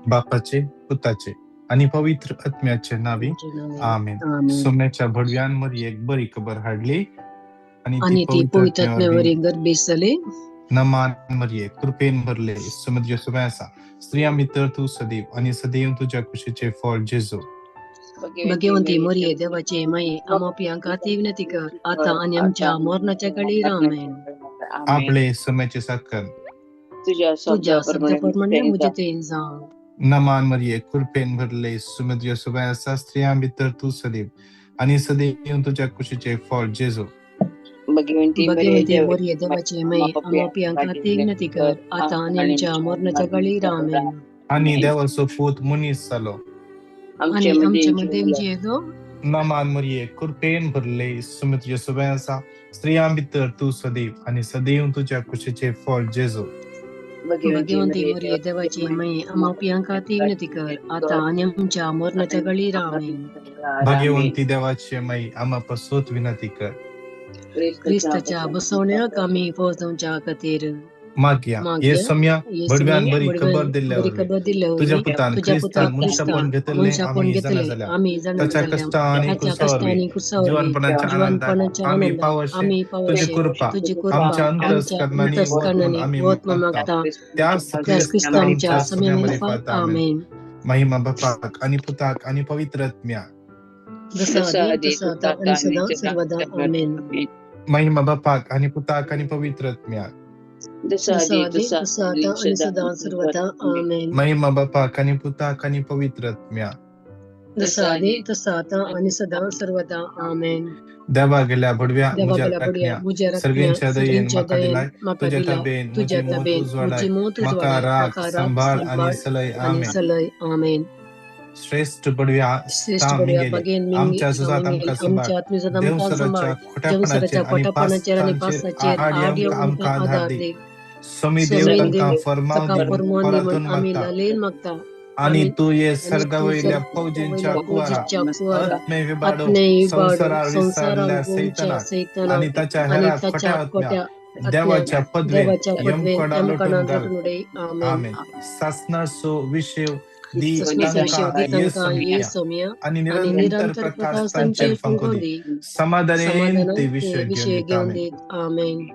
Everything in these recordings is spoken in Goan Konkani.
बापाचे, पुताचे आनी पवित्र आत्म्याचे नावी, आमेन. आमेन. सोम्याच्या भडव्यान मरियेक बरी खबर हाडली आनी ती आनी ती पवित्र पवित्र आत्म्या वरवीं. आत्म्यावरी गर्भेस्त जाली. नमान मरिये, कृपेन भरले, सुमद्य सुमे आसा, स्त्रियां भितर तूं सदैव आनी सदैव तुज्या कुशीचें फळ जेजू. भगवंती मरिये, देवाचे माये, आमा पियांका विनंती कर, आता आनी आमच्या मरणाच्या वेळीर. आमेन. आपले सोम्याचे साकर. तुझ्या तुझ्या शब्दाप्रमाणे शब्दाप्रमाणे म्हजे थंय जावं. नमान मरिये, कृपेन भरले, सुमद्य सुमे आसा, स्त्रियां भितर तूं सदैव आनी सदैव तुज्या कुशीचें फळ जेजू. भगवंती भगवंती मरिये, देवाचे माये, आमा पियांका विनंती कर, आता आनी आमच्या मरणाच्या वेळीर. आमेन. आनी देवाचो पूत मनीस जालो. आनी आमच्या मदें जियेलो. नमान मरिये, कृपेन भरले, सुमद्य सुमे आसा, स्त्रियां भितर तूं सदैव आनी सदैव तुज्या कुशीचें फळ जेजू. भगवंती मरिये, देवाची माये, आमा पियांका विनंती कर, आता आनी आमच्या मरणाच्या वेळीर. आमेन. भाग्यवंती देवाचे माई, आमा पासत विनंती कर. क्रिस्ताच्या बसवण्याक आमी पोहोचवच्या खातीर मागया. मागया. हे सम्या हे भडव्यान सम्या बरी खबर दिल्ल्या बरी वरवीं खबर दिल्ल्या तुज्या वरवीं पुतान तुज्या क्रिस्तान पुतान मनशापण क्रिस्तान घेतिल्लें मनशापण आमी जाणा घेतले जाल्या. आमी जाणा ताच्या जाल्या. कश्टां आनी ताच्या क्रुसा कश्टां वरवीं आनी क्रुसा वरवीं जिवनपणाच्या आनंदाक जिवनपणाच्या आमी आनंदाक पावशे आमी तुजी पावशे कृपा तुजी कृपा आमच्या आमच्या अंतस्करणांनी वत म्हूण अंतस्करणांनी आमी वत म्हूण मागता. मागता. त्याच त्याच क्रिस्ता क्रिस्ता आमच्या आमच्या सोम्या सम्या मारिफात. मार्फत. आमेन. आमेन. महिमा बापाक आनी पुताक आनी पवित्र आत्म्याक. जसो आदी तसो आता आनी सदां सर्वदा. आमेन. महिमा बापाक आनी पुताक आनी पवित्र आत्म्याक. जसो जसो आदी आदी तसो तसो आता आनी सदां सर्वदा. आमेन. महिमा बापाक आनी पुताक आनी पवित्र आत्म्याक. जसो आदी तसो आता आनी सदां सर्वदा. आमेन. देवा गेल्या भडव्या, देवा म्हज्या गेल्या बडव्या, राखण्या, म्हज्या राखण्या, सर्गींच्या दयेन सगळींच्या म्हाका दयेन दिलाय, म्हाका तुज्या दिलाय, ताबेन तुज्या म्हजी मोत ताबेन उजवाडाय, म्हजी मोत म्हाका उजवाडाय, राख, म्हाका राख, सांबाळ आनी सांबाळ सलय. आनी आमेन. सलय. आमेन. श्रेश्ठ बडव्या, श्रेष्ठ ता बडव्या मिगेले, बागेन आमच्या सुजात मिंगेल, आमकां सांबाळ, आमच्या आत्मजात आमकां देवसराच्या सांबाळ, खोट्यापणाचेर देवसराच्या आनी खोट्यापणाचेर आनी पास्तांचेर पासाचेर आड आड येवंक येवंक आमकां आमकां आधार आधार दी. दी. सोमी देव सोमी तांकां देव फरमाव ताका दी म्हूण फरमान दी म्हूण परातून आमी मागता. लालेन मागता. आनी आनी तूं ये आनी तूं सर्गा वयल्या फौजींच्या वयल्या कुवारा फौजीच्या कुवारा आत्मे विबाडो आत्मे विबाडो संवसारार संवसारान विसरल्या गोमच्या सैतानाक सैतानाक आनी ताच्या आनी हेरा ताच्या खोट्या आत्म्या खोट्या आत्म्या देवाच्या पदवेन देवाच्या पदवेन यमकडा लोटून यमकणां घाल. लोटून उडय. आमेन. आमेन. सासणाचो विशेव दी ससनाचो विशेव तांकां दी ये तांकां ये सोम्या सोम्या आनी आनी निरंतर निरंतर प्रकाश प्रकाश तांचेर तांचेर फांकू फुंकूं दी. दी. समाधानेन समाधानान ते ते विशय घेवन विशय दिता. घेवन आमेन. दीत. आमेन.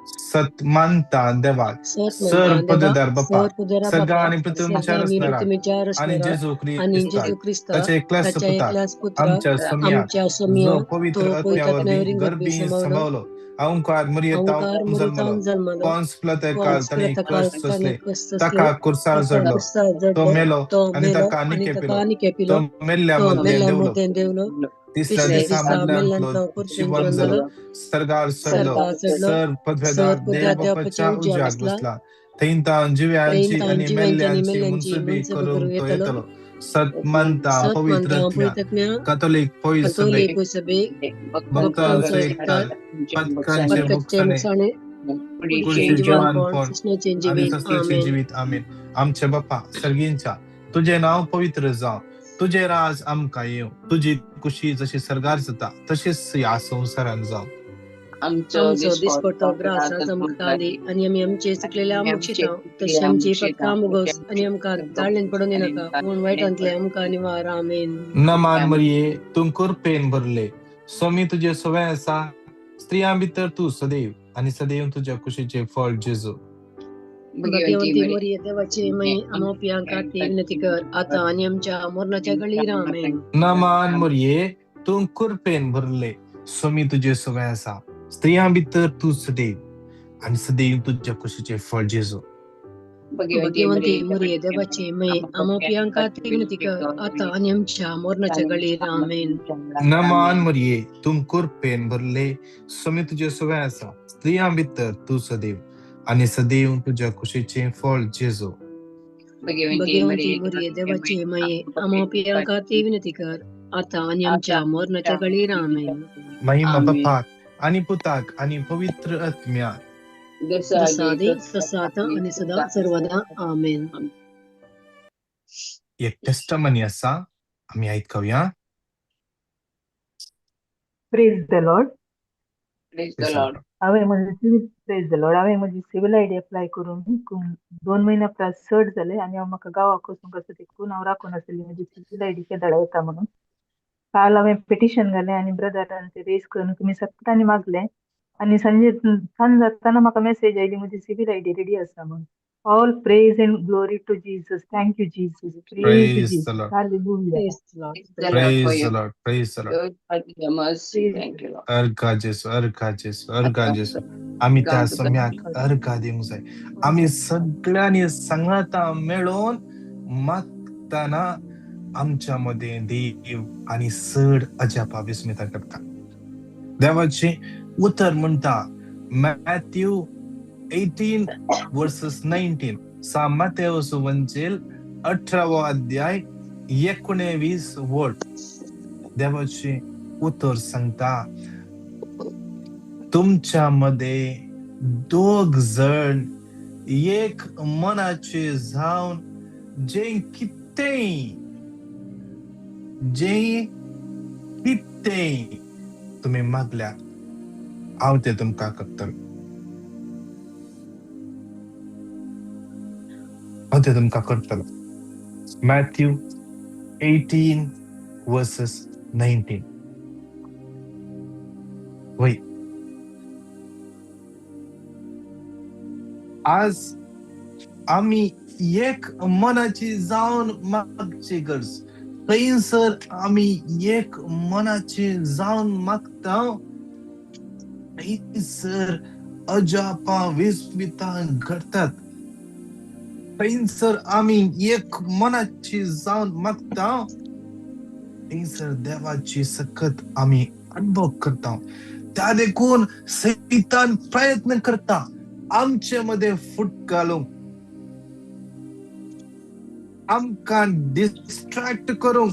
सत मानता देवाक, सत सर मानता देवा, पदवीधर बापा, सर पदरा सर्गा बापा, आनी पृथ्वीच्या सर्ग आनी रचणाराक पृथ्वीच्या आनी रचणाराक जेजू आनी क्रिस्ताक, जेजू क्रिस्ताक, ताच्या एकल्याच ताच्या पुताक, एकल्याच पुत्राक, आमच्या सोम्याक, आमच्या सोम्या, जो तो पवित्र पवित्र आत्म्या वरवीं आत्म्यावरीं गर्भी गर्भी समावलो, सांबावलो, अहंकार मरियेतावन अहंकार जन्मलो, मरियेतावन जन्मलो, पॉन्स पिलातकाल पॉन्स ताणें पिलातकाल कश्ट ताणें सोंसले, कश्ट सोंसले, ताका कुर्सार ताका जडलो, कुर्सार तो जडलो, मेलो तो आनी मेलो ताका आनी आनी ताका केपिलो, आनी तो केपिलो, मेल्ल्या तो मदें मेल्ल्या देंवलो, मदें देंवलो, तिसऱ्या तिसऱ्या दिसा दिसा मेल्ल्यांतलो मेल्ल्यांतलो परतून जिवन जिवन जालो, जालो, सर्गार चडलो, सर्गार चडलो, सर पदवेदार सर पदव्यार देव बापाच्या देवपाच्या उज्याक उज्याक बसला, बसला, थंय तावन जिव्यांची थंय तावन आनी जिव्यांची आनी मेल्ल्यांची मेल्ल्यांची मुनसुबी मुनसुबी करूंक करूंक तो येतलो. येतलो. सत मानता सत पवित्र मानता आत्म्या, पवित्र आत्म्या, कातोलीक पवित्र कथोलीक सभेक, सभेक, भक्तांचो भक्तांचो एकचार, एकचार, पातकांचे पथकाचे भोगसणे, मुकसाणे, कुडीचें कुडीचें जिवानपण जिवानपण, सृष्णाचें आनी जिवीत. सस्त्याचें आमेन. जिवीत. आमेन. आमच्या बापा सर्गींच्या, तुजें नांव पवित्र जावं, तुजें राज आमकां येवं, तुजी कुशी जशी सर्गार जाता तशीच ह्या संवसारान जावं. आमचो आमचो दिसपडतो ग्रास आज आमकां दी आनी आमी आमचे चुकलेले आमक शिता तशें आमची पथकां मुगोस आनी आमकां ताळ्ळेन पडून येनाका, पूण वायटांतले आमकां निवार. आमेन. नमान मरिये, तूं कृपेन भरले, स्वामी तुजे सवे आसा, स्त्रियां भितर तूं सदैव आनी सदैव तुज्या कुशीचें फळ जेजू. भगवंती मरिये, देवाची माई, आमा पियांका विनंती कर, आता आनी आमच्या मरणाच्या घडीर. आमेन. नमान मरिये, तूं कृपेन भरले, स्वामी तुजे सवे आसा, स्त्रियां भितर तूं सदैव आनी सदैव तुज्या कुशीचें फळ जेजू. भगवंती मरिये, देवाची माई, आमा पियांका विनंती कर, आता आनी आमच्या मरणाच्या घडीर. आमेन. नमान मरिये, तूं कृपेन भरले, स्वामी तुजे सवे आसा, स्त्रियां भितर तूं सदैव आनी सदैव तुज्या कुशीचें फळ जेजू. भगवंती मरिये, देवाची माई, आमा पियांका विनंती कर, आता आनी आमच्या मरणाच्या घडीर. आमेन. महिमा आमेन. बापाक आनी पुताक आनी पवित्र आत्म्याक. जसा आदी तसा आता आणि सदा सर्वदा. आमेन. एक टेस्टमनी आसा, आमी आयकूया. Praise the Lord. Praise the Lord. हांवें म्हजी सिवील, प्रेज the Lord, हांवें म्हजी सिवील आयडी अप्लाय करून 2 म्हयन्या प्रास चड जाले आनी हांव म्हाका गांवाक वचूंक आसा देखून हांव राखून आसली म्हजी सिवील आयडी केदळा येता म्हणून. काल हांवें पिटिशन घालें आनी ब्रदरान ते रेज करून तुमी सगळ्यांनी मागलें आनी सांजे सांज जातना म्हाका मेसेज आयली म्हजी सिवील आयडी रेडी आसा म्हणून. All praise and glory to Jesus. Thank you Jesus. Praise Praise the Jesus. Lord. Hallelujah. Praise the Lord. Praise the Lord for Praise the your Lord. Praise the Lord. your mercy. Praise Thank you, Lord. अर्घा जेसू, अर्घा जेसू, अर्घा जेसू. आमी त्या सम्याक अर्घा दिवंक जाय. आमी सगळ्यांनी सांगाता मेळोवन मागतना आमच्या मदें देव आनी चड अजापा विस्मिता करता. देवाचें उतर म्हणटा, मॅथ्यू 18 वर्सेस 19, सा मातेवस वंचेल 18वो अध्याय 19 वळ. देवाचें उतर सांगता, तुमच्या मध्ये दोग जण एक मनाचे जावन जे कितेंय, जे कितेंय तुमी मागल्या हांव तें तुमकां करतलो, हांव तें तुमकां करतलो. Matthew 18 versus 19. वय, आज आमी एक मनाची जावन मागची गरज. थंयसर आमी एक मनाची जावन मागता थंयसर अजापां विस्मितां घडटात. थंयसर आमी एक मनाची जावन मागता थंयसर देवाची सकत आमी अनुभव करता. त्या देखून सैतान प्रयत्न करता आमचे मध्ये फूट घालूंक, आमकां डिस्ट्रॅक्ट करूंक.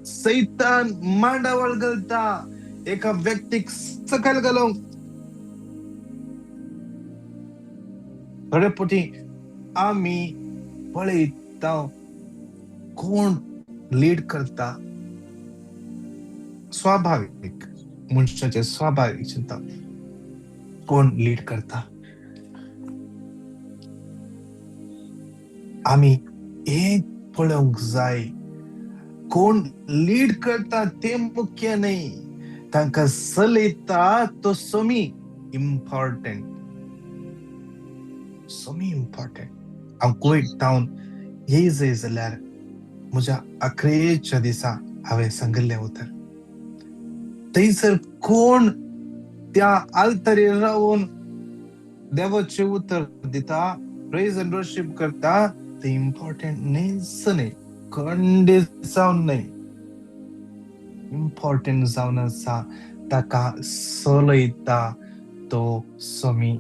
सैतान मांडावळ घालता एका व्यक्तीक सकयल घालूंक. थोडे फावटी आमी पळयता कोण लीड करता. स्वाभावीक मनशाचे स्वाभावीक चिंता, कोण लीड करता. आमी एक पळोवंक जाय, कोण लीड करता ते मुख्य न्हय, तांकां चलयता तो समी इम्पॉर्टंट, समी इम्पॉर्टंट. हांव कुवेट टावन येय जाय जाल्यार म्हज्या अकरेच्या दिसा हांवें सांगिल्लें उतर, थंयसर कोण त्या आल्तरीर रावन देवाचें उतर दिता, प्रेज एंड वर्शीप करता, ते इम्पॉर्टंट न्हयच न्हय, खंडीत जावन न्हय. इम्पॉर्टंट जावन आसा ताका चलयता तो समी,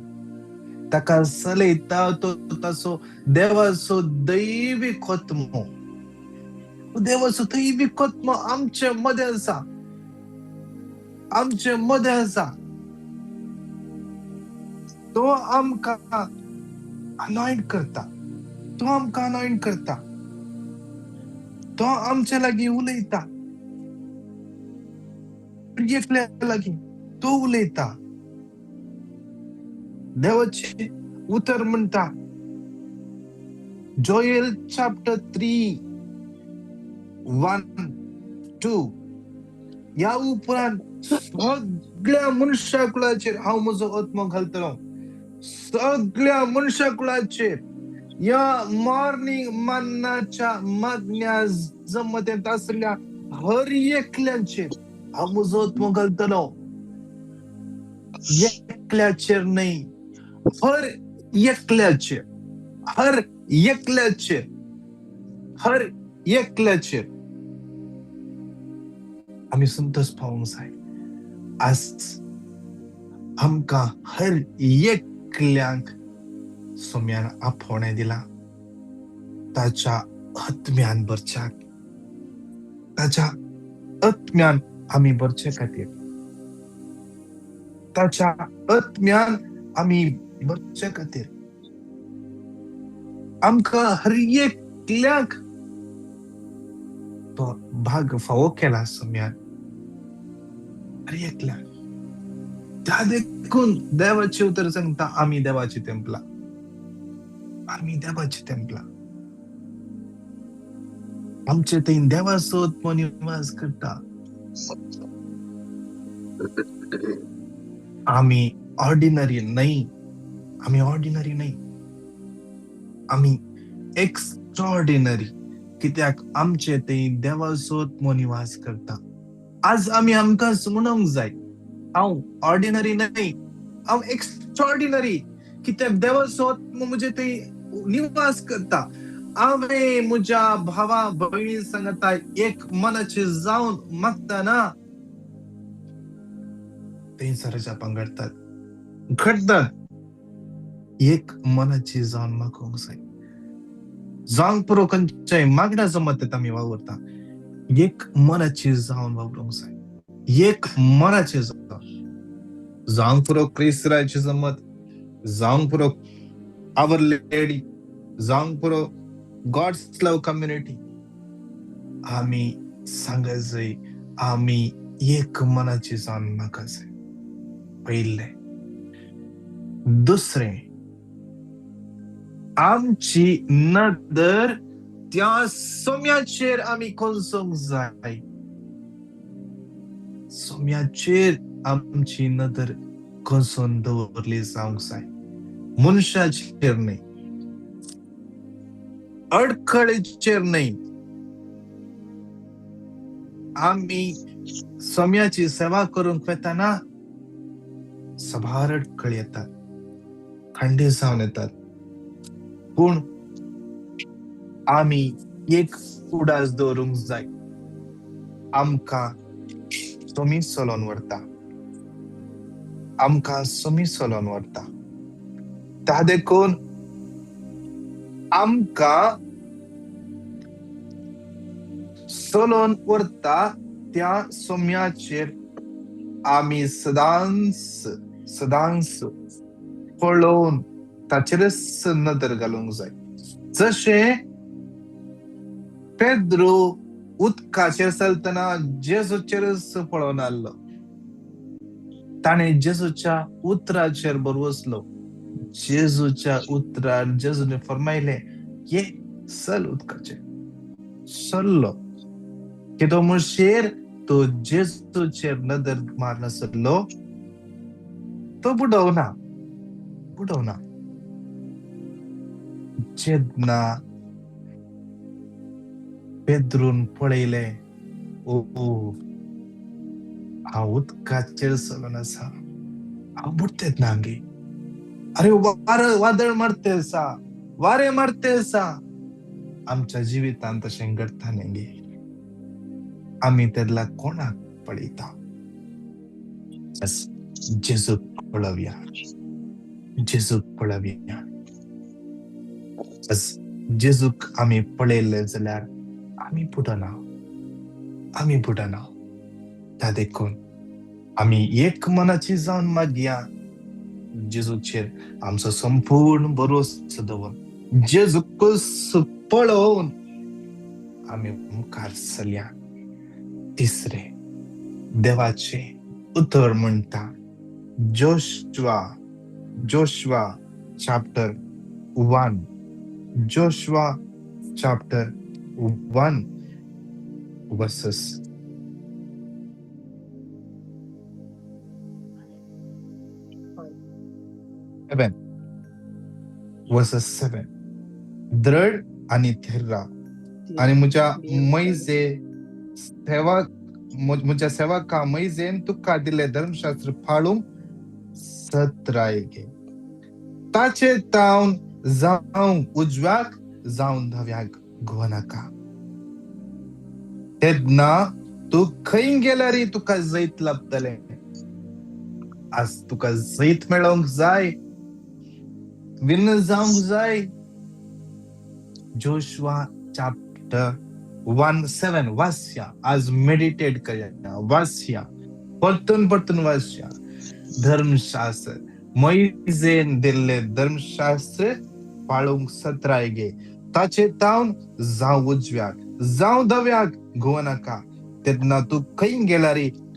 ताका चलयता तो ताचो देवाचो दैवी आत्मो. देवाचो दैवी आत्मो आमचे मदें आसा, आमचे मदें आसा. तो आमकां अनॉयंट करता, तो आमकां अनॉयंट करता, तो आमचे लागीं उलयता, एकल्या लागीं तो उलयता. देवाचें उतर म्हणटा, जोएल चॅप्टर 3 1 2, ह्या उपरांत सगळ्या मनशा कुळाचेर हांव म्हजो आत्मो घालतलो. सगळ्या मनशा कुळाचेर ह्या मॉर्निंग मन्नाच्या मागण्या जमतेंत आसल्या हर एकल्याचेर हांव म्हजो आत्मो घालतलो. एकल्याचेर न्हय, हर एकल्याचेर, हर एकल्याचेर, हर एकल्याचेर आमी संतोष पावूंक जाय. आज आमकां हर एकल्यांक सोम्यान आपोवणें दिलां ताच्या आत्म्यान भरच्याक, ताच्या आत्म्यान आमी भरचे खातीर, ताच्या आत्म्यान आमी भरचे खातीर आमकां हर एकल्याक तो भाग फावो केला सोम्यान. हर एकल्या. त्या देखून देवाचें उतर सांगता आमी देवाची तेंपला, आमी देवाची तेंपला. आमचे थंय देवाचो आत्मो निवास करता. आमी ऑर्डिनरी न्हय, आमी ऑर्डिनरी न्हय, आमी एक्स्ट्रॉर्डिनरी. कित्याक आमचे थंय देवाचो आत्मो निवास करता. आज आमी आमकां म्हणूंक जाय, हांव ऑर्डिनरी न्हय, हांव एक्स्ट्रॉर्डिनरी. कित्याक देवाचो आत्मो म्हजे थंय निवास करता. हांवें म्हज्या भावा भयणी सांगता एक मनाचे जावन मागतना थंयसर जापां घडटात, घडटात. एक मनाची जावन मागूंक जाय. जावंक पुरो खंयच्याय मागण्या जमत आमी वावुरता. एक मनाची जावन वावरूंक जाय, एक मनाची जावन. जावंक पुरो क्रिस्ताची जमत, जावंक पुरो our lady, जावंक पुरो गॉड्स लव कम्युनिटी. आमी सांगत जाय आमी एक मनाची जावन मागत जाय. पयलें. दुसरें, आमची नदर त्या सोम्याचेर आमी कोसोंक जाय. सोम्याचेर आमची नदर कोसोन दवरली जावंक जाय, मनशाचेर न्हय, अडखळीचेर न्हय. आमी सोम्याची सेवा करूंक वतना साबार अडखळी येतात, खंडे जावन येतात. पूण आमी एक उडास दवरूंक जाय, आमकां सोमी चलोवन व्हरता, आमकां सोमी चलोवन व्हरता. त्या देखून आमकां चलोवन व्हरता त्या सोम्याचेर आमी सदांच सदांच पळोवन ताचेरच नदर घालूंक जाय. जशें पेद्रो उदकाचेर चलतना जेजूचेरच पळोवन आसलो, ताणें जेजूच्या उतराचेर भरवसलो. जेजूच्या उतरार जेजूने फरमायलें, ये चल उदकाचेर. चल्लो. कितो म्हणशेर तो जेजूचेर नदर मारनासलो, तो बुडवना, बुडवना. जेन्ना पेद्रून पळयलें, ओ हांव उदकाचेर चलोन आसा, हांव बुडतेत ना गे. अरे वादळ मारते आसा, वारें मारते आसा. आमच्या जिवितांत तशें घडटा न्ही गे. आमी तेदला कोणाक पळयता? जेजूक पळोवया, जेजूक पळोवया. जेजूक आमी पळयले जाल्यार आमी बुडना, आमी बुडना. त्या देखून आमी एक मनाची जावन मागया जेजूचेर आमचो संपूर्ण भरोसो दवरून, जेजूकच पळोवन आमी मुखार चलया. तिसरें, देवाचें उतर म्हणटा, Joshua, Joshua chapter 1, Joshua chapter 1 verses 7, verses 7. दृढ आणि थीर राव आणि म्हज्या मैजे सेवा म्हज्या सेवका मैजेन तुका दिले धर्मशास्त्र पाळूंक सत्राय घे. ताचे तावन जावं उजव्याक जावं धव्याक घुंवनाका. तेन्ना तूं खंय गेल्यार तुका जैत लाभतलें. आज तुका जैत मेळोवंक जाय, विन्न जावंक जाय. Joshua chapter 1:7 वाचया. आज मेडिटेट करया, वाचया, परतून परतून वाचया. धर्मशास्त्र मोयजेन दिल्ले धर्मशास्त्र पाळूंक सत्राय घे. ताचे तावन जावं उजव्याक जावं धव्याक घुंवनाका. तेन्ना तूं खंय गेल्यार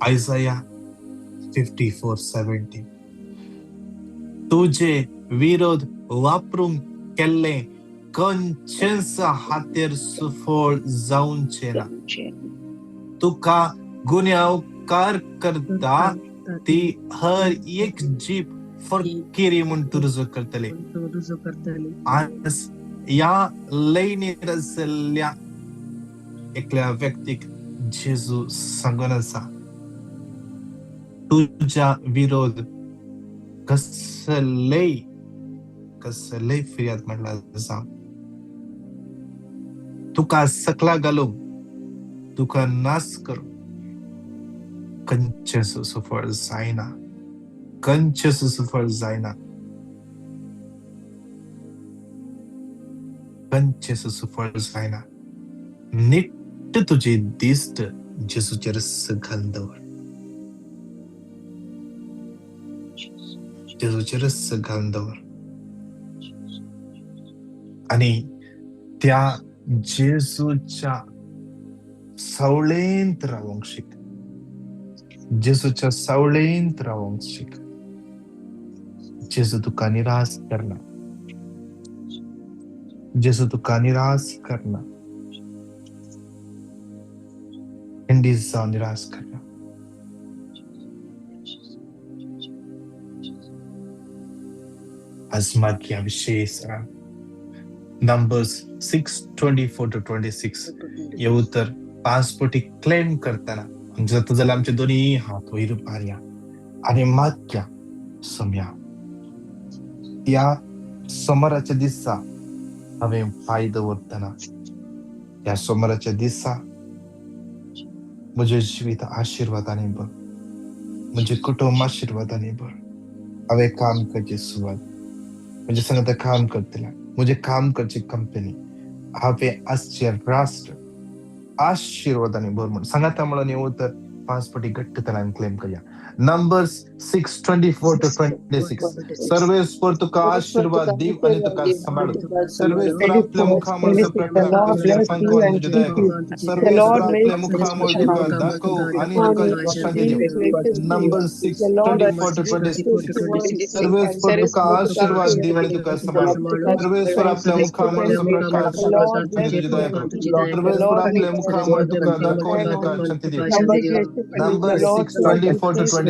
Isaiah 54:17. तुजे विरोध वापरूंक केल्ले खंयचेंच हातेर सुफळ जावचें ना. तुका गुन्यांवकार करता ती हर एक जीप फरकिरी म्हूण तूं रुजू करतली. आज ह्या लयनीर आशिल्ल्या एकल्या व्यक्तीक जेजू सांगून आसा, तुज्या विरोध कसलेय कसलेय फिर्याद म्हणल्यार जावं, तुका सकला घालूंक, तुका नाश करूंक खंयचेंच सुफळ जायना, खंयचेंच सुफळ जायना, खंयचेंच सुफळ जायना. निट्ट तुजी दिश्ट जेजूचेर घालून दवर, जेजूचेरच घालून दवर आनी त्या जेजूच्या सावळेंत रावंक शीक, जेजूच्या सावळेंत रावंक शीक. जेजू तुका निराश करना, जेजू तुका निराश करना, इंडीज जावन निराश करना. आज मागया विशेष Numbers 6:24-26 हे उतर पासपोर्टी क्लेम करतना आमचे जाता जाल्यार आमचे दोनी हात वयर मारया आनी मागया सोम्या, ह्या सोमाराच्या दिसा हांवें पांय दवरतना, ह्या सोमाराच्या दिसा म्हजें जिवीत आशिर्वादांनी भर, म्हजें कुटुंब आशिर्वादांनी भर. हांवें काम करची सुवात, म्हजे सांगता काम करतल्या, म्हजें काम करची कंपनी, हांवें आसचें राष्ट्र आशिर्वादांनी भर म्हूण सांगाता म्हणून हें उतर पासपोर्टी घट्ट तरान क्लेम करया. Numbers 6:24-26. सर्वेस्पर तुका आशीर्वाद दीव आनी तुका सांबाळू. सर्वेस्पर आपल्या मुखामळचो प्रकाश तुजेर फांकोवन तुजी दया करूं. सर्वेस्पर आपल्या मुखामळ तुका दाखोव आनी तुका शांती दिवं. Numbers 6:24-26. सर्वेस्पर तुका आशीर्वाद दीव आनी तुका सांबाळू. सर्वेस्पर आपल्या मुखामळचो प्रकाश तुजी दया करूं. सर्वेस्पर आपल्या मुखामळ तुका दाखोव आनी तुका शांती दिवं. Numbers 6:24-26.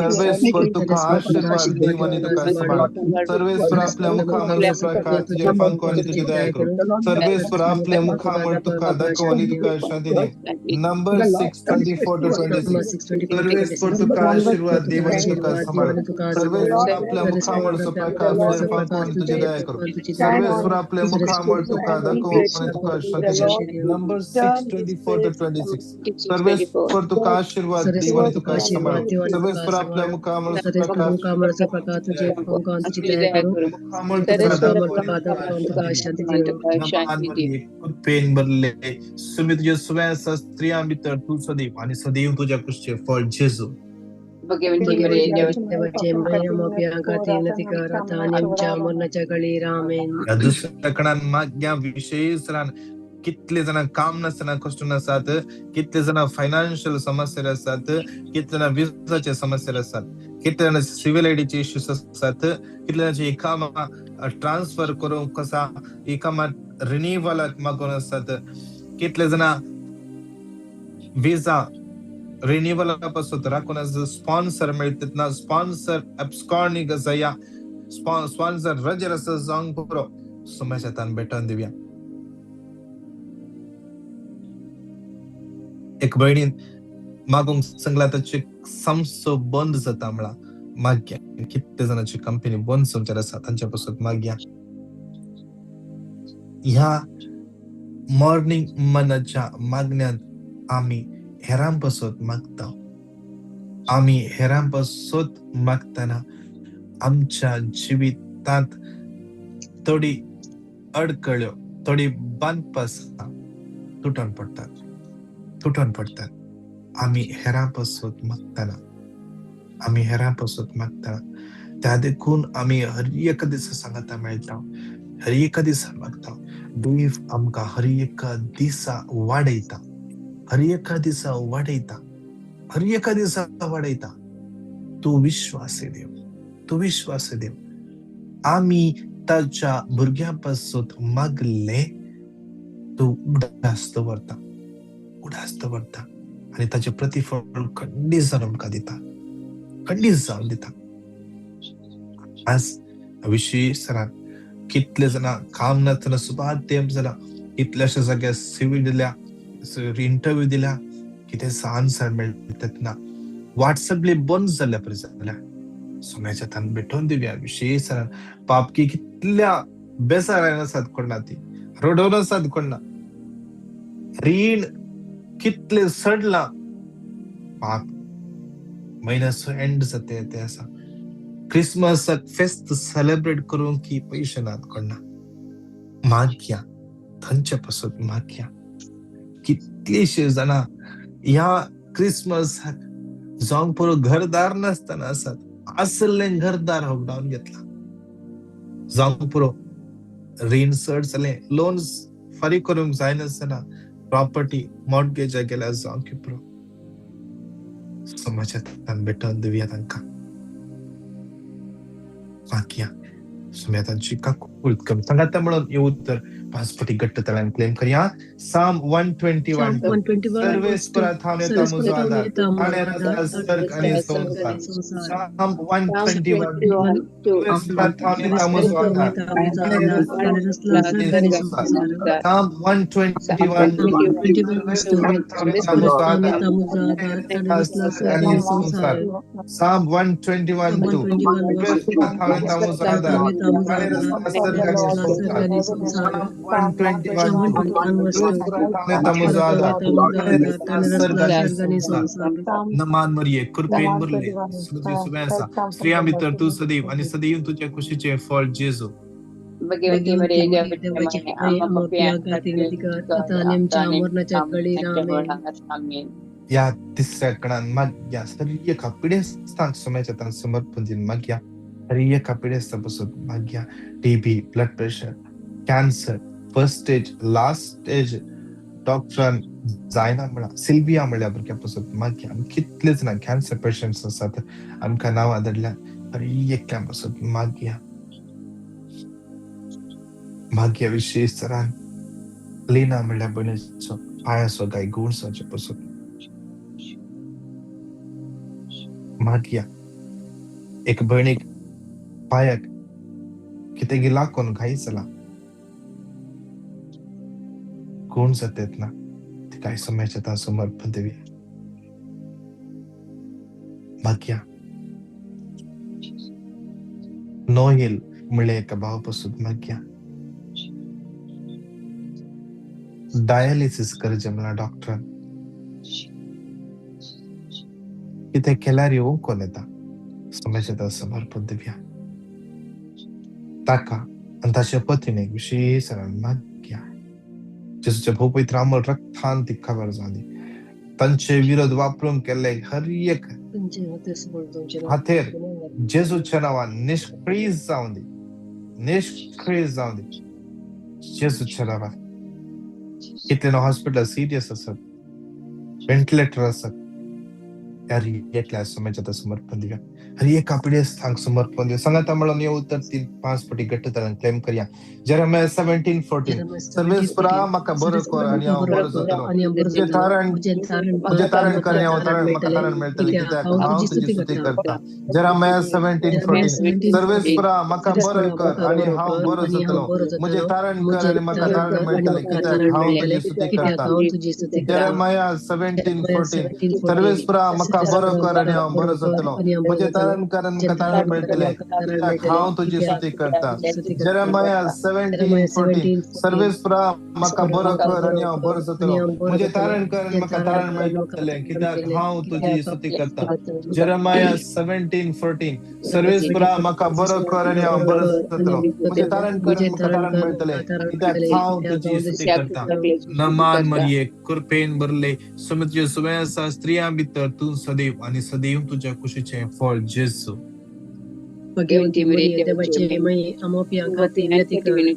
सर्वेस्पर तुका आशीर्वाद दीव आनी तुका सांबाळू. सर्वेस्पर आपल्या मुखामळचो प्रकाश तुजेर फांकोवन आनी तुजी दया करूं. सर्वेस्पर आपल्या मुखामळ तुका दाखोव आनी तुका शांती दिवं. Numbers 6:24-26. सर्वेस्पर तुका आशीर्वाद दीव आनी तुका सांबाळू. सर्वेस्पर आपल्या मुखामळचो प्रकाश तुजेर फांकोवन आनी तुजी दया करूं. सर्वेस्पर आपल्या मुखामळ तुका दाखोव आनी तुका शांती दिवं. Numbers 6:24-26. सर्वेस्पर तुका आशीर्वाद दीव आनी तुका सांबाळू. सर्वेस्पर आपल्या मुखामळचो प्रकाश मुखामळ तुका दाखोव. कृपेन भरले सुमी तुजे सुवेस स्त्रियां भितर तूं सदैव आनी सदैव तुज्या कुशीचें फळ जेजू. ह्या दुसऱ्या कणान मागया विशेष रान कितले जाणां काम नासतना कश्ट आसात, कितले जाणां फायनान्शियल समस्या आसात, कितले जाणां विजाचे समस्या आसात, कितले जाणां सिव्हिल आयडीचे इश्यूज आसात, कितले जाणांची कामां ट्रान्सफर करूंक कसा ही कामां रिन्युवलाक मागून आसात, कितले जाणां विजा रिन्युवला पासून राखून आसा, स्पॉन्सर मेळटात ना, स्पॉन्सर एब्सकॉर्निंग आसा या स्पॉन्सर रजेर आसा जावंक पुरो. सुमेश हातान भेटोवन दिवया. एक भयणीन मागूंक सांगला ताची संस्थो बंद जाता म्हळा मागया. कितले जाणांची कंपनी बंद जावचेर आसा तांच्या पासून मागया. ह्या मॉर्निंग मनाच्या मागण्यांत आमी हेरां पासत मागता. आमी हेरां पासत मागतना आमच्या जिवितांत थोडी अडकळ्यो, थोडी बांदपासां तुटून पडटात, तुटून पडटात. आमी हेरां पासत मागतना, आमी हेरां पासत मागतना त्या देखून आमी हर एका दिसा सांगाता मेळटा, हर एका दिसा मागता. देव आमकां हर एका दिसा वाडयता, हर एका दिसा वाडयता. हर एका दिसा वाडयता. तूं विश्वासी देव, तूं विश्वासी देव. आमी ताच्या भुरग्यां पासून मागले तूं उडास दवरता, उडास दवरता आनी ताचें प्रतिफळ खंडीत जावन आमकां दिता, खंडीत जावन दिता. आज विशेश सरान कितले जाणां काम नासतना सुमार तेंप जाला, कितल्याश्या जाग्यार सिवी दिल्या, इंटरव्यू दिल्या, कितें आन्सर मेळटात ना. व्हॉट्सएपली बंद जाल्ल्या परी जाल्या. सोम्याच्या हातान भेटोवन दिवया. विशेश सरान पापकी कितल्या बेसारान आसात कोणा, ती रडोवन आसात कोणा, रीण कितले सडला, पाप म्हयन्याचो एंड जाता ते आसा. क्रिसमसाक फेस्त सेलेब्रेट करूंक की पयशे नात कोणा. मागया थंयचे पासत मागया. कितलीशी जाणां ह्या क्रिसमसाक जावंक पुरो घरदार नासतना आसात, आसलें घरदार होगडावन घेतला, जावंक पुरो रीण चड जालें, लोन फारीक करूंक जायनासतना प्रॉपर्टी मॉर्टगेजा गेल्या, जावंक पुरो. समाजांत भेटोवन दिवया तांकां. मागया सुम्या तांची काकूळ कमी सांगाता म्हणून हे उत्तर पांच पटी घट्ट तळ्यान क्लेम करया. साम 121. सर्वेस्परा थावन येता म्हजो आदार, ताणें रचला सर्ग आनी संवसार. साम 121. सर्वेस्परा थावन येता म्हजो आदार, ताणें रचला सर्ग आनी संवसार. साम 121. सर्वेस्परा थावन येता म्हजो आदार, ताणें रचला सर्ग आनी संवसार. साम 121:2. सर्वेस्परा थावन येता म्हजो आदार, ताणें रचला सर्ग आनी संवसार. साम 121:2. नमान मरिये, कृपेन भरले, तुजी सुबें आसा, स्त्रियां भितर तूं सदैव आनी सदैव तुज्या कुशीचें फळ जेजू. भगवती मरिये, देवाची माई, आम्हा पाप्यांखातीर आता आणि आमच्या मरणाच्या घडीर. आमेन. ह्या तिसऱ्या कणान मागया हर एका पिडेस्तांक सोम्याच्या हातान समर्पण दिवन मागया. हर एका पिडेस्ता पासून मागया. TB, blood pressure, cancer, first stage, last stage, डॉक्टरान जायना म्हळां, सिल्विया म्हणल्या भुरग्यां पासून मागया. आमी कितले जाणां कॅन्सर पेशंट्स आसात, आमकां नांवां धाडल्या, हर एकल्या पासून मागया. मागया विशेश तरान लिना म्हणल्या भयणीचो पांयाचो गाय गूण जावचे पासून मागया. एक भयणीक पांयाक कितें लागून घाई जाला, कोण जातेत ना, तिका सोम्याच्या हातान समर्पण दिवया. मागया नोहेल म्हणल्या एका भावा पासून मागया. डायलिसीस करचें म्हणल्यार डॉक्टरान कितें केल्यार येवंक येता, सोम्याच्या हातान समर्पण दिवया. ताका आनी ताच्या पतीणेक विशेश मागया. जेजूच्या भोव पवित्र अमोल रक्तान ती खबर जाली. तांचे विरोध वापरून केल्ले हर एक हातेर जेजूच्या नांवान निश्क्रीय जावं दी, निश्क्रीय जावं दी जेजूच्या नांवान. कितले हॉस्पिटल सिरियस आसात, व्हेंटिलेटर आसात, हर एकल्या सोम्याच्या हातान समर्पण दिवया. हर एका पिडेस्तांक समर्पण दिवया. सांगाता म्हणून हे उत्तर 3-5 पटी घट्ट तरान क्लेम करया. जेरेमिया 17:14. सर्वेस्परा म्हाका बरो कर आनी हांव बरो जातलो, तुजें तारण कर आनी हांव तारण म्हाका तारण मेळटलें, कित्याक हांव तुजी स्तुती करता. जेरेमिया 17:14. सर्वेस्परा म्हाका बरो कर आनी हांव बरो जातलो, म्हजें तारण कर आनी म्हाका तारण मेळटलें, कित्याक हांव तुजी स्तुती करता. जेरेमिया 17:14. सर्वेस्परा म्हाका बरो कर आनी हांव बरो जातलो, म्हजें तारण कर आनी म्हाका तारण मेळटलें, कित्याक हांव तुजी स्तुती करता. जेरेमिया 17:14. सर्वेस्परा म्हाका बरो कर आनी हांव बरो जातलो, म्हजें तारण कर आनी म्हाका तारण मेळटलें, कित्याक हांव तुजी स्तुती करता. जेरेमिया 17:14. सर्वेस्परा म्हाका बरो कर आनी हांव बरो जातलो, म्हजें तारण कर आनी म्हाका तारण मेळटलें, कित्याक हांव तुजी स्तुती करता. नमान मरिये, कृपेन भरले, समुद्र सुबें आसा, स्त्रियां भितर तूं सदैव आनी सदैव तुज्या कुशीचें फळ जेजू. भगवती मरिये, देवाची माई, आम्हा पाप्यांखातीर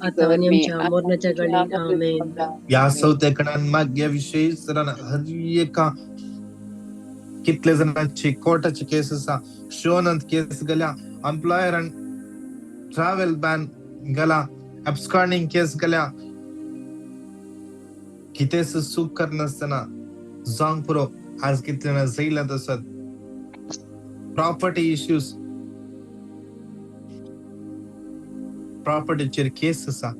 आता आणि आमच्या मरणाच्या घडीर. आमेन. ह्या चवथ्या कणान मागया विशेश तरान हर एका कितले जाणांची कोर्टाची केस आसा, शोनंत केस गेल्या, एम्प्लॉयर अँड ट्रॅव्हल बॅन गेला, अबस्कॉन्डिंग केस गेल्या. कितेंच चूक करनासतना जावंक पुरो आज कितले जाणां जैलांत आसात. प्रॉपर्टी इश्यूज, प्रॉपर्टीचेर केस आसा,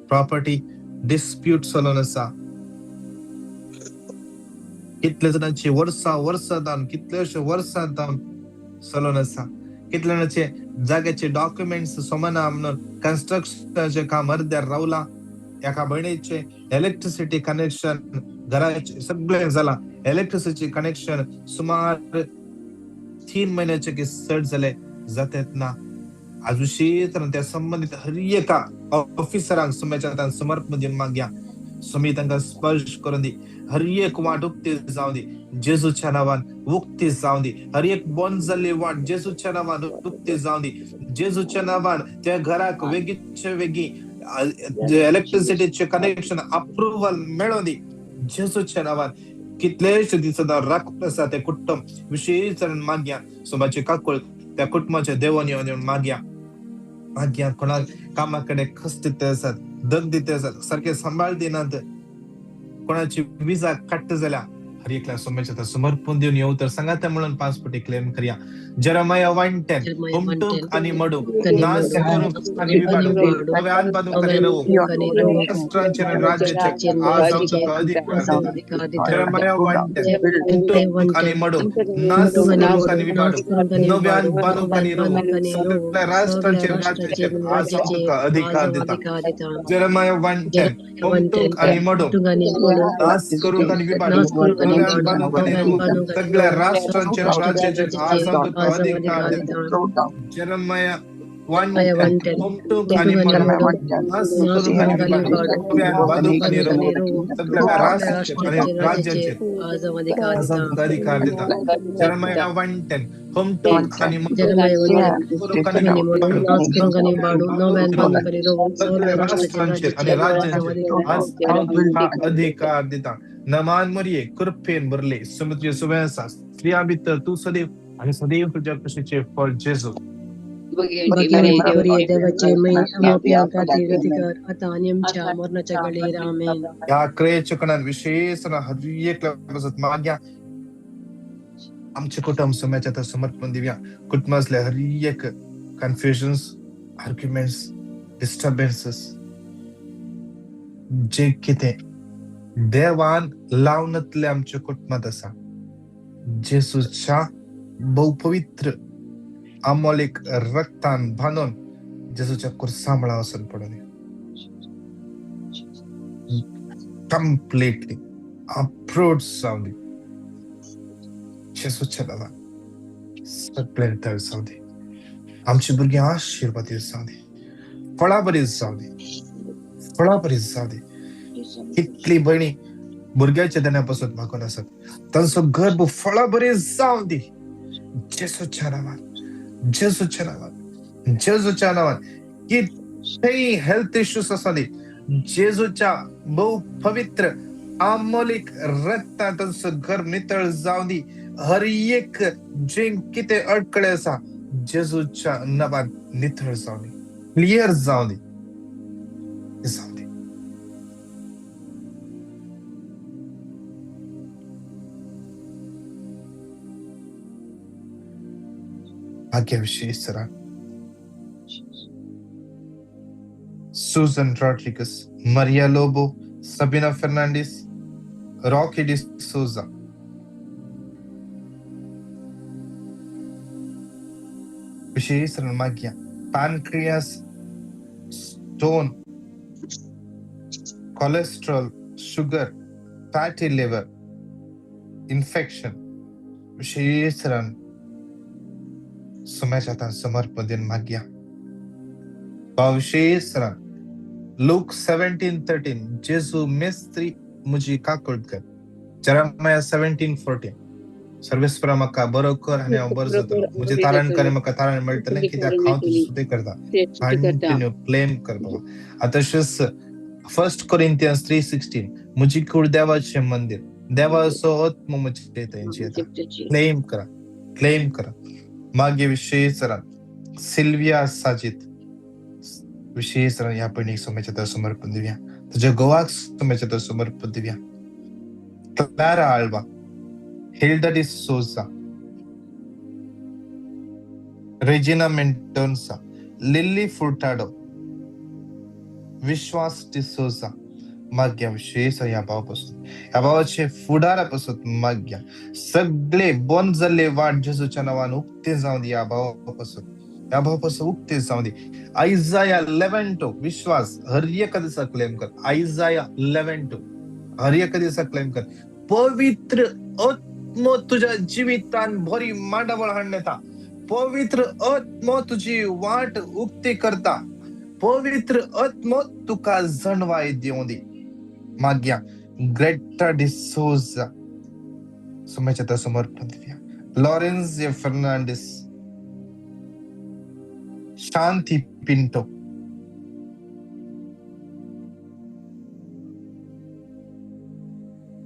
प्रॉपर्टी डिस्प्यूट चलोवन आसा. कितले जाणांची वर्सां वर्सां जावन, कितलेशे वर्सां जावन चलोवन आसा. कितले जाणांचे जाग्याचे डॉक्युमेंट्स सोमना म्हणून कन्स्ट्रक्शनाचें काम अर्द्यार रावलां. एका भयणीचे इलेक्ट्रिसिटी कनेक्शन घराचे सगळें जालां, इलेक्ट्रिसिटी कनेक्शन सुमार 3 म्हयन्याचे की चड जाले जातेत ना. आजुशी तर त्या संबंदीत हर एका ऑफिसरांक सुम्याच्या हातान समर्पण दिवन मागया, सुमी तांकां स्पर्श करून दी, हर एक वाट उक्ती जावं दी जेजूच्या नांवान, उक्ती जावं दी. हर एक बंद जाल्ली वाट जेजूच्या नांवान उक्ती जावं दी जेजूच्या नांवान. त्या घराक वेगीचे वेगीं इलेक्ट्रिसिटीचे कनेक्शन अप्रुव्हल मेळोवन दी जेजूच्या नांवान. कितलेशे दीस राखून आसा ते कुटुंब विशेश मागया, सोमाची काकूळ त्या कुटुंबाच्या देवान येवन येवन मागया मागया. कोणाक कामा कडेन कश्ट दिते आसात, दग दिते आसात, सारके सांबाळ दिनात, कोणाची विजा कट्ट जाल्या, हर एकल्या सोम्याच्या समर्पण दिवन येऊ तर सांगात म्हणून पासपोर्ट क्लेम करया. जेरेमाया 1:10, हुमटूक आणि मडूक, नाश करूंक आणि विबाडूंक, नव्यान बांदूंक आणि रोवूंक, राष्ट्रांचेर आणि राज्याचेर आज हांव तुका अधिकार दिता. जेरेमाया 1:10, हुमटूक आणि मडूक, नाश करूंक आणि विबाडूंक, नव्यान बांदूंक आणि रोवूंक, सगळ्या राष्ट्रांचेर राज्याचेर आज हांव तुका अधिकार दिता. जेरेमाया 1:10, हुमटूक आणि मडूक, नाश करूंक आणि विबाडूंक, सगळ्या राष्ट्रांचेर राज्याचेर आज हांव तुका अधिकार दिता. जेरेमाया 1:10, हुमटूक आणि मडूक, नाश करूंक आणि विबाडूंक, नव्यान बांदूंक आणि रोवूंक, सगळ्या राष्ट्रांचेर आणि राज्यांचेर आज हांव तुका अधिकार दिता. जेरेमाया 1:10, हुमटूक आणि मडूक, करूंक आणि विबाडूंक, सगळ्या राष्ट्रांचेर आणि राज्यांचेर आज हांव तुका अधिकार दिता. नमान मरिये, कृपेन भरले, समुद्र सुवेसा, स्त्रियां भितर तूं सदैव आनी सदैव तुज्या कुशीचें फळ जेजू. ह्या क्रियेच्या कणान विशेष हर एकल्या पासत मागया, आमचें कुटुंब सुम्याच्या आतां समर्पण दिवया. कुटुंबांतले हर एक कन्फ्युजन्स, आर्ग्युमेंट्स, डिस्टर्बन्सीस जे कितें देवान लावनातले आमच्या कुटुंबांत आसा, जेजूच्या भोव पवित्र अमोलीक रक्तान बांदून जेजूच्या कुर्सा मळा वचून पडून कंप्लिटली अप्रूव्ड जावं दी जेजूच्या नांवान. सगळें नितळ जावं दी, आमची भुरगीं आशिर्वादीत जावं दी, फळां बरी जावं दी, फळां बरी जावं दी. कितली भयणी भुरग्याच्या देण्या पासून मागून आसात, तांचो गर्भ फळां बरी जावं दी जेजूच्या नांवान, जेजूच्या नांवान, जेजूच्या नांवान. कितेंय हेल्थ इश्यूज आसा दी जेजूच्या भोव पवित्र अमोलीक रक्तान तांचो गर्भ नितळ जावं दी. हर एक जे कितें अडकळे आसा जेजूच्या नांवान नितळ जावं दी, क्लियर जावं दी, जावं दी. भाग्य विशेष सरा Susan Rodriguez, Maria Lobo, Sabina Fernandes, Rocky D'Souza. विशेष माग्या pancreas stone, cholesterol, sugar, fatty liver, infection विशेष सुम्याच्या हातान समर्पण दिवन मागया. विशेष लूक 17:13, जेजू मेस्त्री मुजी काकूळ कर. जेरेमाया 17:14, सर्वेस्परा म्हाका बरो कर आनी हांव बरो जातलो, म्हजें तारण कर म्हाका तारण मेळटलें, कित्याक हांव तुजी स्तुती करता. कंटिन्यू क्लेम कर बाबा. आतां तशेंच 1 Corinthians 3:16, म्हजी कूड देवाचें मंदीर, देवाचो आत्मो म्हजे थंयची येता. क्लेम करा, क्लेम करा. मागीर विशेष सिल्विया साजिद विशेष ह्या भयणीक सोम्याच्या तर समर्पण दिवया, तुज्या गोवाक सोम्याच्या तर समर्पण दिवया. Clara Alva, Hilda D'Souza, Regina Mendonca, Lily Furtado, Vishwas D'Souza. माग्या विशेष ह्या भावा पासून, ह्या भावाचे फुडारा पासून माग्या सगळे बंद जाल्ले वाट जेजूच्या नांवान उक्ते जावं दी. ह्या भावा पासून, ह्या भावा पासून उक्ते जावं दी. आयजाया 11:2 विश्वास हर एका दिसा क्लेम कर. आयजाया 11:2 हर एका दिसा क्लेम कर. पवित्र आत्मो तुझ्या जिवितान बरी मांडावळ हाडून येता. पवित्र आत्मो तुजी वाट उक्ती करता. पवित्र आत्मो तुका जणवाय दिवं दी. माग्या ग्रेटा डिसोजा सोम्याच्या समर्पण दिवया. Lawrence Fernandes, Shanti Pinto,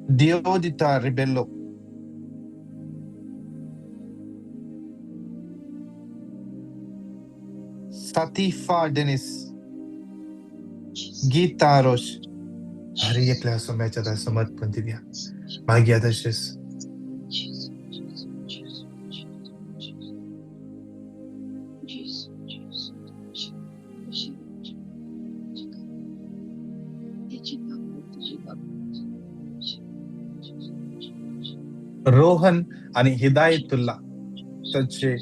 Diodita Rebello, Satifa Denis, Geeta Rosh. हर एकल्या सोम्याच्या समर्पण दिवया. मागीर तशेंच रोहन आणि हिदायतुल्ला ताचे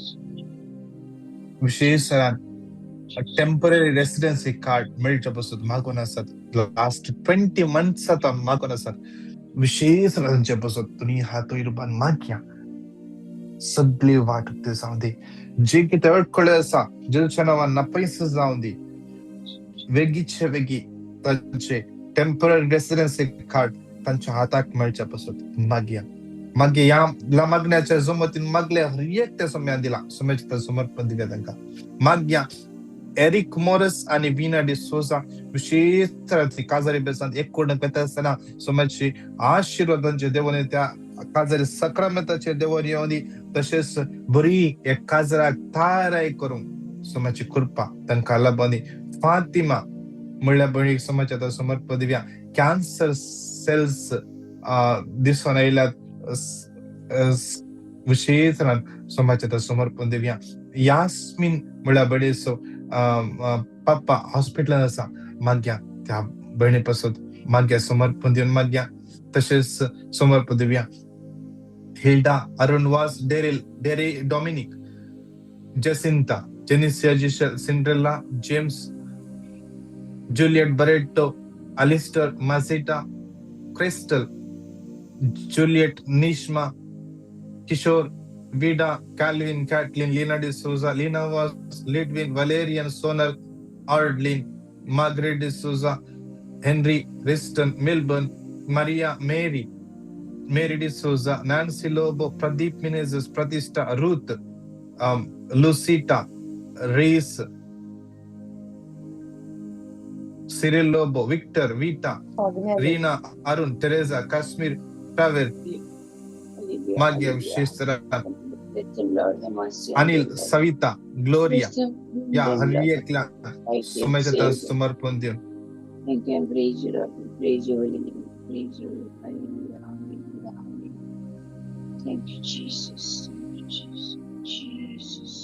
विशेष टेम्पररी रेसिडेन्सी कार्ड मेळचे पासून मागून आसात. लास्ट 20 मंथ्स आतां मागून आसात. विशेष तांचे पासून तुमी हात रुपान मागया, सगळी वाट उक्ती जावं दी. जे कितें अडखळे आसा जेजूच्या नांवान नापयस जावं दी. वेगीचे वेगी तांचे टेम्पररी रेसिडेन्सी कार्ड तांच्या हाताक मेळचे पासून मागया. मागीर ह्या मागण्याच्या जमतीन मागले हर एक त्या सोम्यान दिला, सोम्याचें समर्पण दिलें तांकां. मागया एरिक मोरस आणि वीना डिसोजा विशेष काजारी बेसांत एक कोण पेता आसतना सोम्याची आशिर्वादांचे देवाने त्या काजारी सक्रामेताचे देवान येवन दी. तशेंच बरी एक काजराक थाराय करूंक सोम्याची कृपा तांकां लाबून दी. फातिमा म्हणल्या भयणीक सोम्याच्या समर्पण दिवया. कॅन्सर सेल्स दिसून आयल्यात विशेष सोम्याच्या समर्पण दिवया. यास्मीन म्हणल्या भयणीचो पप्पा हॉस्पिटलान आसा, मागया त्या भयणी पासून मागया समर्पण दिवन मागया. तशेंच समर्पण दिवया Hilda, Arun Vaz, Daryl, Derry Dominic, Jacinta, Jenicia Giselle, Cinderella, James, Juliet Barreto, Alistair Masita, Crystal, Juliet, Nishma, Kishore, Vida, Calvin, Catlin, Lina D'Souza, Lina Vaz, Lidwin, Valerian, Sonal, Ardlin, Margaret D'Souza, Henry, Riston, Milburn, Maria, Mary, Mary D'Souza, Nancy Lobo, Pradeep Menezes, Pratishta, Ruth, Lucita, Reese, Cyril Lobo, Victor, Vita, Reena, Arun, Teresa, Kashmir, Travel, Magya, Shishra, Anil, Savita, Gloria, या हर एकल्या सोम्याच्या समर्पण दिवन. Again, praise you, Lord. Praise your holy name. Praise you. Hallelujah. Hallelujah. Hallelujah. Thank you, Jesus. Thank you, Jesus. Jesus.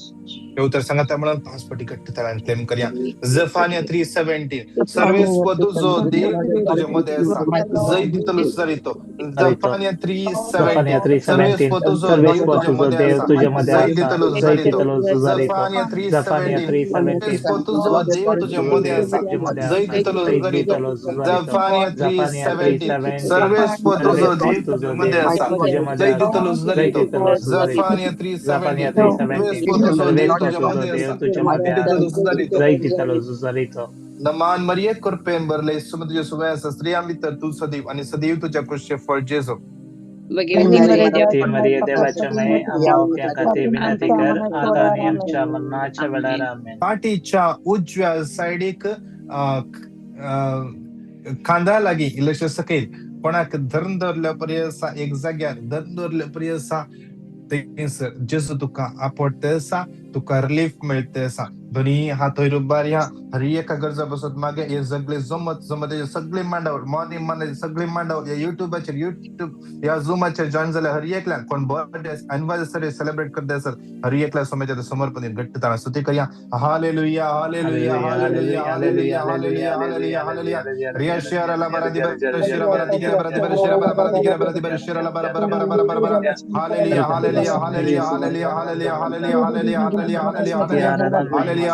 उतर सांगा त्यामुळे 5 पटी घट्ट ताळ्यान क्लेम करूया. जफानिया 3:17 सर्वेस्व तुझो देव तुझ्या मध्ये असा जय दितलो सरितो. जफानिया 3:17 सर्वेस्व तुझो देव तुझ्या मध्ये असा जय दितलो सरितो. जफानिया 3:17 सर्वेस्व तुझो देव तुझ्या मध्ये असा जय दितलो सरितो. जफानिया 3:17 सर्वेस्व तुझो देव तुझ्या मध्ये असा जय दितलो सरितो. जफानिया 3:17 सर्वेस्व तुझो देव नमान मरिये कृपेन भरले, येशू तुझ्या सुवे आसा, स्त्रियां भितर तूं सदैव आणि सदैव तुझ्या कृशे फळ जेजू. मरिये देवाच्या माये, आम्हा पाप्यां खातीर विनंती कर, आता आनी आमच्या मरणाच्या वेळार. आमेन. पाटीच्या उजव्या सायडीक खांदा लागीं इल्लेशें सकयल कोणाक धरून दवरल्या परी आसा, एक जाग्यार धरून दवरल्या परी आसा, थंयसर जेजू तुका आपडते आसा, तुका रिलीफ मेळते आसा. दोनी हात वयर उबारया, हर एका गरजा बसत मागे हे सगळे जमत जमत सगळे मांडावर मॉर्निंग मांडावर सगळे मांडावर या युट्यूबाचेर युट्यूब या झुमाचेर जॉईन जाल्या हर एकल्याक कोण बर्थडे अनिवर्सरी सेलिब्रेट करता आसत हर एकल्या सोम्याच्या समर्पण घट्ट ताणा स्तुती करया. Hallelujah hallelujah hallelujah hallelujah hallelujah hallelujah hallelujah. Riya शेरा बरा दिबर शेरा बरा दिगर बरा दिबर शेरा बरा बरा दिगर बरा दिबर शेरा बरा बरा बरा बरा बरा बरा. Hallelujah hallelujah hallelujah hallelujah hallelujah hallelujah hallelujah hallelujah hallelujah hallelujah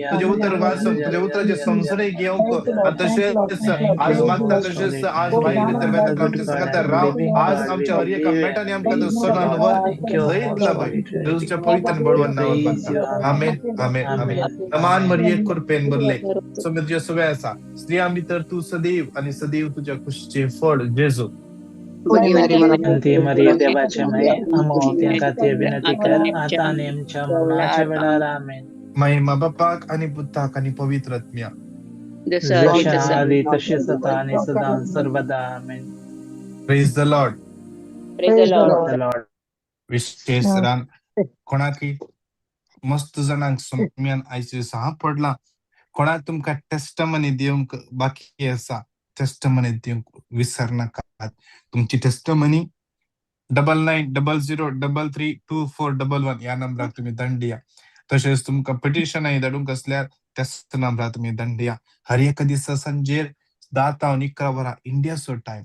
तुझे उतर वाचून तुझे उतराचे समजणे घेवंक आणि तशेंच आज मागता तशेंच आज भाई भितर वेता आमच्या सांगाता राव आज आमच्या हर एका मेटांनी आमकां तो सोनान वर जैतला बाई तुझ्या पवित्र बळवण नांवान मागता. आमेन आमेन आमेन. नमान मरिये कृपेन भरले सोमे तुझ्या सुवे आसा, स्त्रियां भितर तूं सदैव आणि सदैव तुझ्या कुशीचें फळ जेजू. अंती मरिये देवाचे माये, आम्हा पाप्यां खातीर विनंती कर आता आनी आमच्या मरणाच्या वेळार. आमेन. महिमा बापाक आणि पुताक आणि पवित्र आत्म्या. जशें आदी तशेंच आतां आनी सदां सर्वदा. आमेन. Praise the Lord. Praise the Lord. Lord. विशेष रान कोणाकी मस्त जाणांक सोम्यान आयचे दिसा पडला, कोणाक तुमकां टेस्टमनी दिवंक बाकी आसा, टेस्टमनी दिवंक विसरनाकात. तुमची टेस्टमनी 9900 33 24 11 ह्या नंबराक तुमी दंड दिया. तशेंच तुमकां पिटिशनाय धाडूंक आसल्यार त्याच नंबरार तुमी दंड दिया. हर एका दिसा सांजेर 10 तावन 11 वरां इंडियाचो टायम,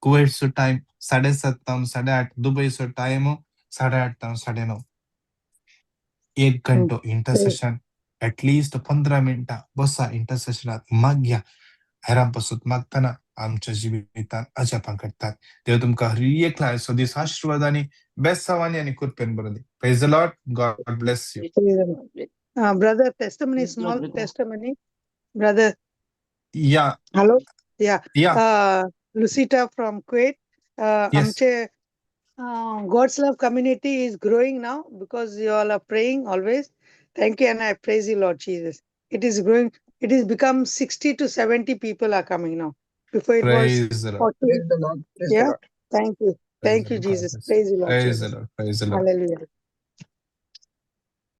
कुवेटचो टायम 7:30 तावन 8:30, दुबयचो टायम 8:30 तावन 9:30. एक घंटो इंटरसेशन, एटलिस्ट 15 मिनटां बसा इंटरसेशनात मागया. हेरां पासून मागतना आमच्या जिवितांत अजापां घडटात. देव तुमकां हर एकल्या आयचो दीस आशिर्वादांनी, बेसावांनी आनी कृपेन भरून दी. Praise the Lord. God bless you. Brother, testimony, small testimony. Brother. Yeah. Hello. Yeah. Yeah. Lucita from Kuwait. Yes. आमचे God's love community is growing now because you all are praying always. Thank you, and I praise you, Lord Jesus. It is growing. It has become 60 to 70 people are coming now. Before it was Praise the Lord. 40. Praise the Lord. Praise the Yeah. Lord. Thank you. Praise Thank the you, Lord. Jesus. Praise you, Lord Praise the Jesus. Lord. Praise the Lord. Hallelujah.